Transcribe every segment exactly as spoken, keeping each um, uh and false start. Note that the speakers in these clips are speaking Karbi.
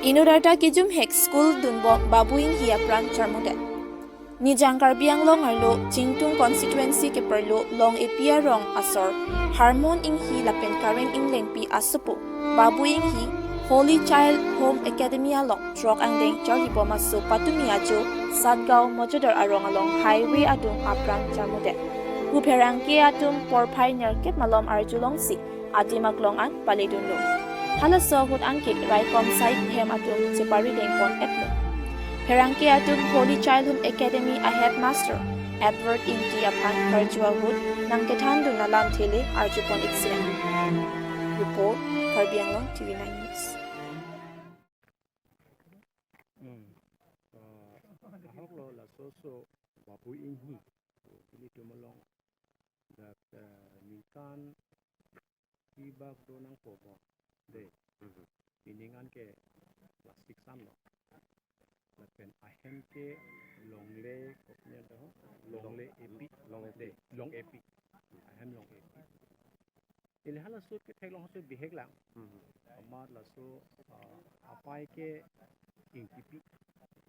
Inut arta kejum hek school dunbom Babu Inghi apran charmudet. Nijang Karbi Anglong arlo Chingtung constituency keparlo Long Epi arong asor Harmon Inghi lapen Kareng Inglengpi asopo Babu Inghi Holy Child Home Academy along throk angdeng charlibom aso patumi ajo Satgaon Mojadar arong along highway adung apran charmudet. Pu pherangke atum porphai nerkep malom arjulongsi adim aklong an paledunlo. Halaso ahut anke raikom saihem atum cheparidengpon-etlo. Pherangke atum Holy Child Home Academy a headmaster Edward Ingti aphan karju ahut nangkethandun alamthe le arjupon-iksinang. Report, Karbi Anglong T V nine News. Hmm. Ah, ahok lo laso so Babu Inghi. Ilitum along dak, eh, ningkan ibak do nangpo mo. De. Mhm. Pining anke class six an lo. Lapen ahem ke Longle, koknya do, Longle Epi. Long Epi. De, Long Epi. Ahem Long Epi. Ili halaso ke theklong so bihek lang. Mhm. Amat laso, ah, apai ke Ingtipi.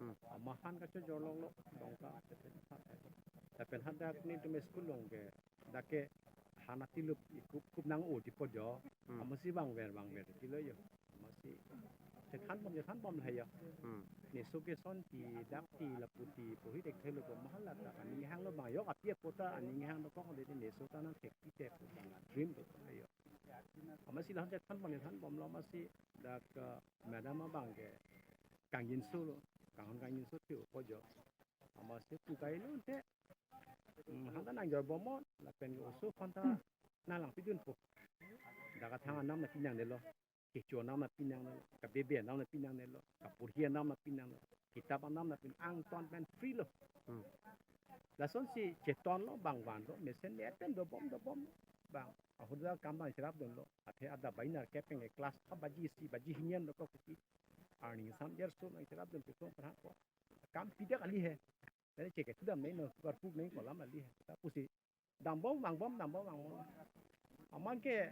Hmm. Amat han kachojorlonglo, dongka, lapen hadak nelitum school along ke, dak ke han atilup ikup kup nang-o di po jo. Hmm. Amatsi bangver bangver tilo jo. Amatsi chethanbom chethanbom lahai jo. Hmm. Neso ke sonti, dakti, laputi, pohi thekthelo ko mahala ta aning hanglo bang jo, api apo ta aning hang dokok le neso ta nangthekpi te pu bang dream dokok lahai jo. Amatsi lahai chethanbom chethanbomlo, amatsi dak, eh, madam abang ke kangjinso lo, kanghon kangjinso thio po jo. Amatsi pu kailo te. Hmm, hanta nangjorbom mo, lapen ke oso hanta nanglang pidunpo. Dak athang anam nangpi nangnelo. Kecho anam nangpi nangnelo. Kabebe anam nangpi nangnelo. Kaporhi anam nangpi nangnelo. Kitap anam nangpi, angton pen free lo. Hmm. Lasonsi chetonlo bang vanlo, mesen me pen dobom dobom bang. Ahut dak kam bang cherapdunlo. Athe adap bai nerkep pen ke class ha baji isi baji hini an dokok kuti. Arni sam jer so nangcherapdun pu song pernah ko. Kam pida kali he. Tadi cek itu dam nai no, tukar puk nai kolam kali he. Ta pusi dambom vangbom, dambom vangbom. Amat ke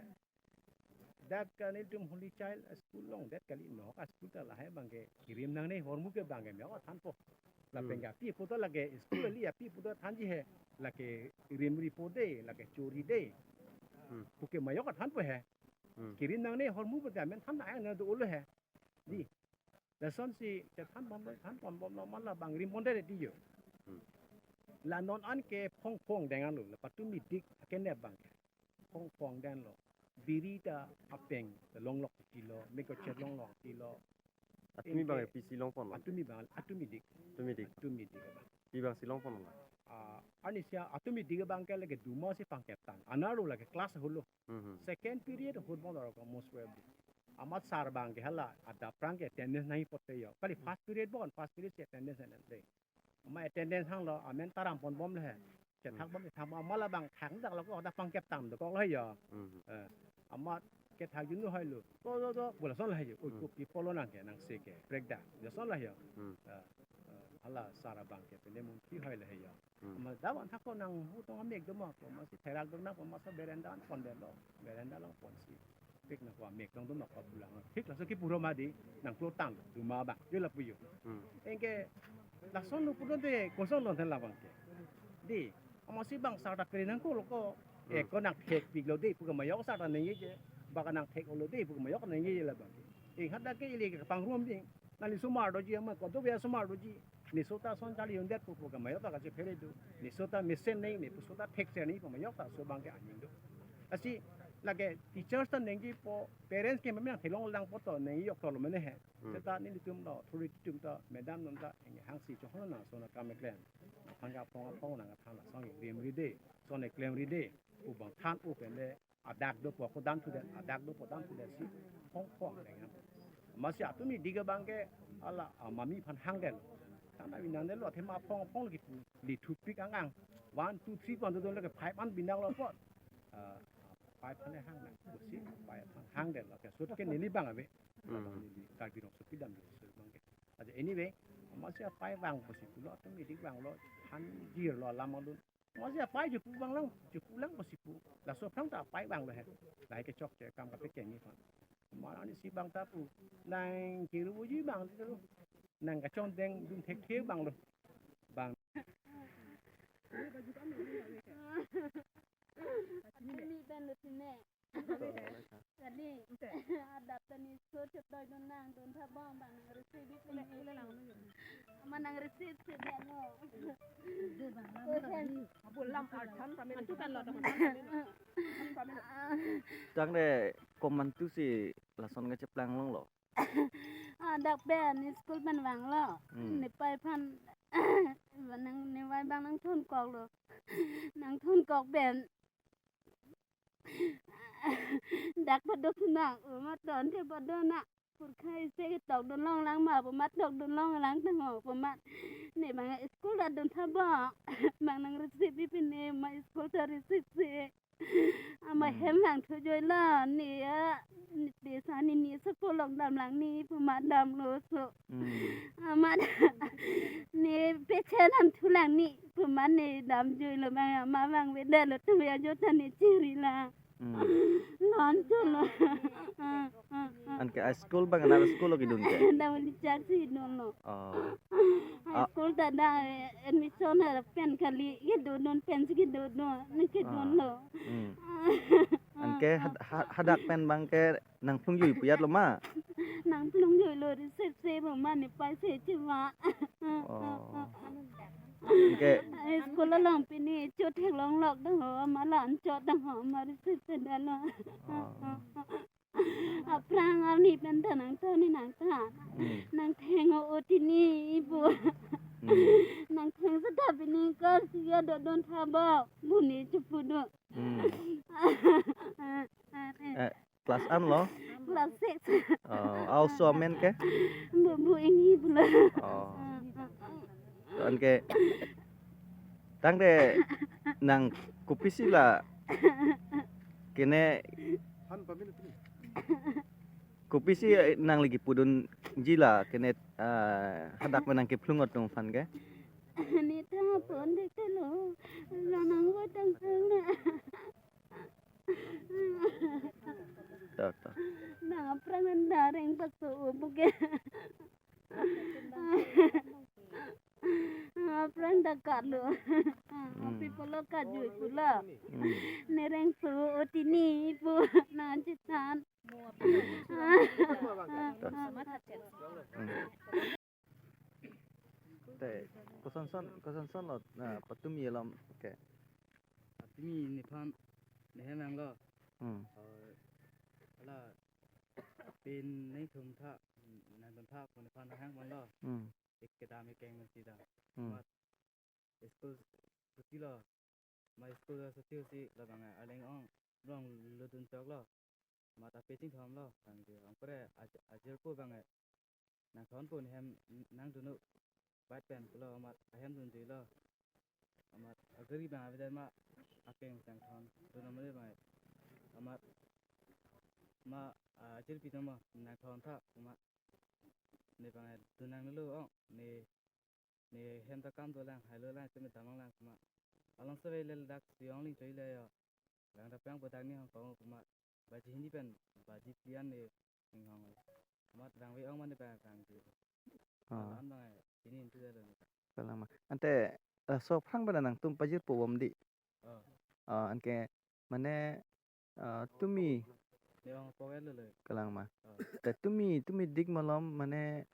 dak ke nelitum Holy Child School along det kali, nok a-school ta lahai abang ke kirim nangne, ahormu ke bang ke me-ok thanpo. Lapen Hmm. ke api apo ta lake school kali, api apo ta thanji he, lake rimri po de, lake chori de. Hmm. Puke me-ok thanpo he. Hmm. Kirim nangne, ahormu pu ta amen than nang nang do-olo he. Di. Lasonsi chethanbom, thanbom bomlo, mala bang rimbom de di jo. Hmm. La non anke phong phong deng anlo, la patumi dik akenep abang ke. Phong phong denglo. Biri ta apeng longlok tilo, meko chet longlok tilo. Atumi bang Inke pisi longponlo. Atumi bang, atumi dik. Atumi dik. Atumi dik abang. Pi bangsi longponlo. Ah, arnisi atumi dik abang ke lake duma si pangkep tang. Anarlo lake class ahut lo. Mhm. Second period ahut bom lo ko most probably. Amat sir abang ke hala adap aphrang ke attendance nangji pote jo. Kali first period bon, first period si attendance nangji. Amat attendance hanglo, amen ta rampon bom le he. Chethak bom, chethak bom, amat labang thak dak lo ko, dak pangkep tang dokok lahai jo. Mhm. Eh, amat kethak junu hai lo. To, to, to, bola son lahai jo. Oi, Hmm. kopi pulo nang ke, nang se ke, prekda. Bola son lahai jo. Hmm. Eh, eh, hala sir abang ke, pine mungki hai lahai jo. Hmm. Amat dak an thak ko nang hu tong amek do ma ko, amatsi therak do nang ko, amatsi berenda an pon det lo. Berenda along ponsi. Pik nang ko amek tong do ma ko pulang. Thik laso kipu ro ma di, nang klotang, duma abang. Jo lapu jo. Hmm. Anke, lason lo pulote, koson lo ten labang ke. Di, amatsi bang sir ta kri nang ko lo ko. Hmm. Eh, ko nangthekpiklo de, pu ke me-ok sir ta nangji je. Bang ke nangthek-olo de, pu ke me-ok nangji je labang ke. Eh, hadak ke ili ke pangrum ding. Nangli osomar doji, amat ko do be osomar doji. Neso ta ason charli-undet pu pu ke me-ok ta kachephere do. Neso ta mesen nangji, neso ta thekser nangji pu me-ok ta laso abang ke aning do. Lasi lake teachers ta nangjipo, parents ke meme nangthelong lang poto nangji jok tolo mene he. Hmm. Seta nelitum lo, authority atum ta, madam atum ta, hangsi chonghon nang ason akam keklem. Aphan ke aphong aphong nangkethan, lason rimri de, ason klemri de, pu bang than-o pen le, adak dopo ako dam thudet, adak dopo dam thudet si phong phong deng an. Amatsi atumi dik abang ke hala, ah, mami aphan hangdet. Tangte binang det lo, athema aphong aphong lagi tu, li thupik angang. One, two, three pon dodon lake five an binang lo apot. Ah, five an hang na. Pusi five an hangdet lo. Ke sut ke neli abang ave. Hmm. Neli Karbi Rongsopi dam di so abang ke. Aja anyway, amatsi a-five vangpo si pulo, atumi dik vanglo, thanjirlo alam alun. Amatsi a-five jupu vanglang, jupu lang pusi pu. Laso aphrang ta a-five vanglo he. Lahai ke chokche akam kapekeng ni aphan. Amat arni si bang ta pu. Nang kiru uji bang ti lo. Nang kachongdeng dun thekthe bang lo. Bang. Kali, adap ta ne school chot doi dun nang dun tha bom bang nang receive pini. Ama nang receive si dia no. Abo lam arthan kami. Antu kan lo dong. Tangte komantu si lason kacheplang longlo. Adap pen school pen vanglo. Hmm. Nepei aphan nang, nepei abang nangthunkoklo. Nangthunkok pen dak padok na, umat don te padona. Purkhai se tokdun longlang ma, pu amat tokdun longlang tangho, pu amat. Ne bang school ta dun tha bom. Bang nang receive pini ma school ta receive si. Ama Hmm. hem vangthu joilo, ne ya, ne pesa ne, ne sa polong damlang ne, pu amat damlo so. Hmm. Amat ne peche damthulang ne, pu amat ne dam joilo bang, ama vang vedetlo tu ya jota ne chiri la. Hmm. Non cholo. Anke a school bang anak school lo kidun ke? Dam li chak si dunlo. Oh. High Ah. school ta da, eh, admission ha pen kali, kidun dun pen si kidun dun, ne kidun Ah. lo. Hmm. Anke had-, ha-, hadak pen bang ke nang plungjui puyat lo ma? Nang plungjui lo receive si pu amat nepei si chiva. Oh. Anke High school along pini chot theklong lok dang ho, ama la-an chot dang ho, ama receive si dalo. Oh. Aphrang arni pen ta nang to ni nang ta. Hmm. Nang theng o tini pu. Hmm. Nang theng seta pini ko si ya do don tha bom. Bu ne chepu do. Hmm. Eh, class an lo? Class six. Oh, a oso amen ke? Bu, bu Inghi pulo. Oh. Anke tangte nang kopisi la kene, kopisi nangli kipudunji la kene, ah, hadak pen nang kiphlung atum aphan ke? Ne ta pon dek lo, la nang bo tang tang na. To, to. Nang aphrang nang dareng paso o buke. Aphrang ta kalo. Hmm. Api pulo kajui pulo. Hmm. Ne rengso o tini pu nang chethan. Hmm. Te, kosonson, kosonson lo, na, patumi alom, oke. Patumi nephan, ne hem vanglo. Hmm. Or, ala, pen nangtum tha, nangtum tha, pu nephan nang hem vanglo. Hmm. Ek kedam ekeng nang sida. Hmm. Amat school chuti lo. Ma school chuti si labang arleng ong. Long ludun chok lo. Amat ape chingthom lo. Bang di ong pre aj-, ajirpo bang nang thon pu ne hem nang dunu bat pen pulo amat ahem dunjui lo. Amat agari bang avedet ma akeng sang thon. Dunu mane bang. Amat ma, ah, ajirpi dun ma nang thon tha ma. Ne bang dun nanglo ong ne, ne hem ta kam dolang, hailo lang, teme damang lang ma. Along save le dak si ong ling choi le yo. Lang ta pang bodak ni hong kong ma. Baji hini pen, baji phli an ne ning hong. Amat rang ve ong mane bang rang di. Ah. An bang ai, ini intu dalo. Kalang ma. Ante, eh, so aphrang pen nangtum pajirpo bom di. Oh. Ah, anke mane, ah, tumi. Ne ong poke lo le. Kalang ma. Oh. Te tumi, tumi dik malom mane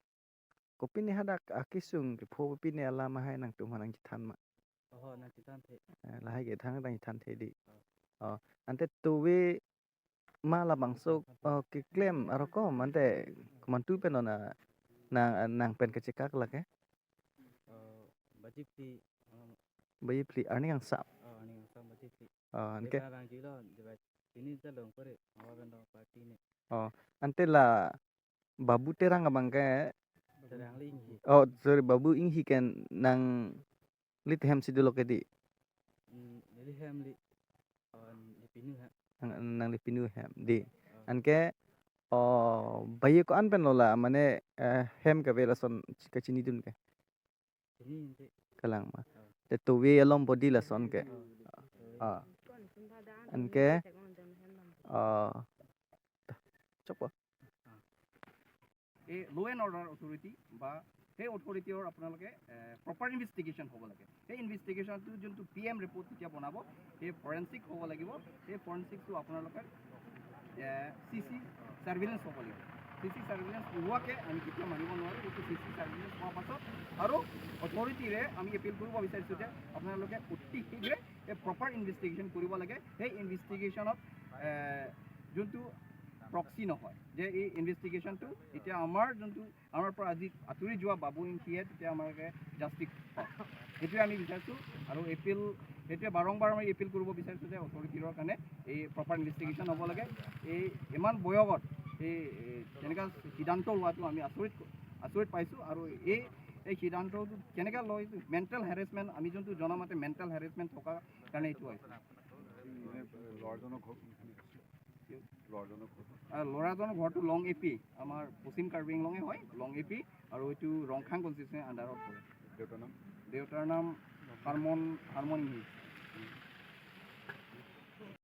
kopine hadak akesung kepho kopine alam lahai nangtum aphan nang chethan ma? Oho, nang chethan the. Eh, lahai ke thang nang chethan the di. Oh. Oh, ante tove ma labangso, oh, keklem arokom ante komantu pen ona nang, nang pen kachekak lake? Oh, baji phli, oh. Baji phli, arni kangsam. Oh, arni kangsam baji phli. Oh, anke. Bang rang jui lo, jeba ini ta long kore, awa pen long party ne. Oh, ante la Babu Terang abang ke. Terang li Inghi. Oh, sorry, Babu Inghi ke nangli tehem si dolo ke di. Hmm, neli hem li. Oh, neli pinu ha. Nang, nangli pinu hem di. Oh. Anke, oh, baye ko-an pen lo la, mane, eh, hem kave lason kachinidun ke. Chini ante. Kalang ma. Oh. Te tove alom body lason ke. Oh. Ah. Anke, ah, chokpo. Ah. এই ল' and order authority বা সেই অথৰিটিৰ আপোনালোকে proper investigation হ'ব লাগে। সেই ইনভেষ্টিগেশ্যনটো যোনটো পি এম ৰিপৰ্ট যেতিয়া বনাব, সেই ফৰেনচিক হ'ব লাগিব। সেই ফৰেনচিকটো আপোনালোকে চি চি চাৰ্ভিলেঞ্চ হ'ব লাগিব। চি চি চাৰ্ভিলেঞ্চ নোহোৱাকৈ আমি কেতিয়াও মানিব নোৱাৰোঁ। গতিকে চি চি চাৰ্ভিলেঞ্চ হোৱাৰ পাছত আৰু অথৰিটিৰে আমি এপিল কৰিব বিচাৰিছোঁ যে আপোনালোকে অতি শীঘ্ৰে এই প্ৰপাৰ ইনভেষ্টিগেশ্যন কৰিব লাগে। সেই ইনভেষ্টিগেশ্যনত যোনটো প্ৰক্সি নহয়, যে এই ইনভেষ্টিগেশ্যনটো এতিয়া আমাৰ যোনটো আমাৰ পৰা আজি আঁতৰি যোৱা বাবু ইংতিয়ে তেতিয়া আমাকে জাষ্টিচ পাওক, সেইটোৱে আমি বিচাৰিছোঁ। আৰু এপিল, সেইটোৱে বাৰম্বাৰ আমি এপিল কৰিব বিচাৰিছোঁ যে অথৰিটিৰ কাৰণে এই প্ৰপাৰ ইনভেষ্টিগেশ্যন হ'ব লাগে। এই ইমান বয়সত এই এই তেনেকুৱা সিদ্ধান্ত লোৱাটো আমি আচৰিত আচৰিত পাইছোঁ। আৰু এই এই সিদ্ধান্তটো কেনেকৈ লয়, মেণ্টেল হেৰেচমেণ্ট, আমি যোনটো জনামতে মেণ্টেল হেৰেচমেণ্ট থকাৰ কাৰণে এইটো হৈছে। এনে ল'ৰাজনৰ ঘৰ কোনখিনিত আছে? ল'ৰাজনৰ ঘৰ আহ, ল'ৰাজনৰ ঘৰটো লং এ পি, আমাৰ পশ্চিম কাৰ্বি আংলঙে হয়, লং এ পি, আৰু এইটো ৰংখাং কনষ্টিটুৱেঞ্চিৰ আণ্ডাৰত পৰে। দেউতাৰ নাম? দেউতাৰ নাম হাৰমন হাৰমন ইংহি।